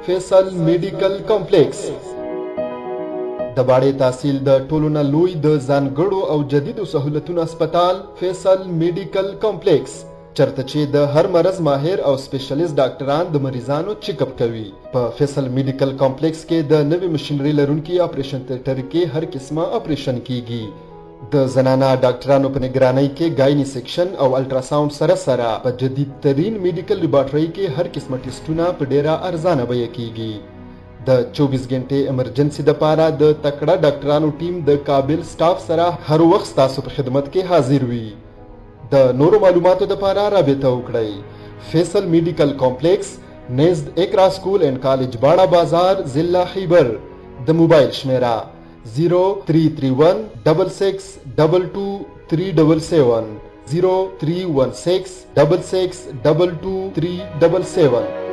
فیصل میډیکل کمپلیکس. د باړې تحصیل د ټولو نه لوی د ځانګړو او جدیدو سهولتونو هسپتال فیصل میډیکل کمپلیکس، چرته چې د هر مرض ماهر او سپیشلیست ډاکټران د مریضانو چیک اپ کوي. په فیصل میډیکل کمپلیکس کې د نوې مشینري لرونکي اپریشن تھیټر کې هر قسمه اپریشن کیږي. د زنانه ډاکټرانو په نګرانۍ کې ګایني سیکشن او الټراساوند سره سره په جدید ترین میډیکل لیبارټرۍ کې هر قسمه ټیسټونه په ډیره ارزانه بیه کیږي. د 24 ګنټې ایمرجنسي دپاره د تکړه ډاکټرانو ټیم د قابل سټاف سره هر وخت ستاسو په خدمت کې حاضر وي. د نورو معلوماتو دپاره رابطه وکړئ: فیصل میډیکل کمپلیکس، نزد اقرا سکول اینډ کالج، باړه بازار، ضلع خیبر. د موبایل شمیره 0331 66 22 377، 0316 66 22 377.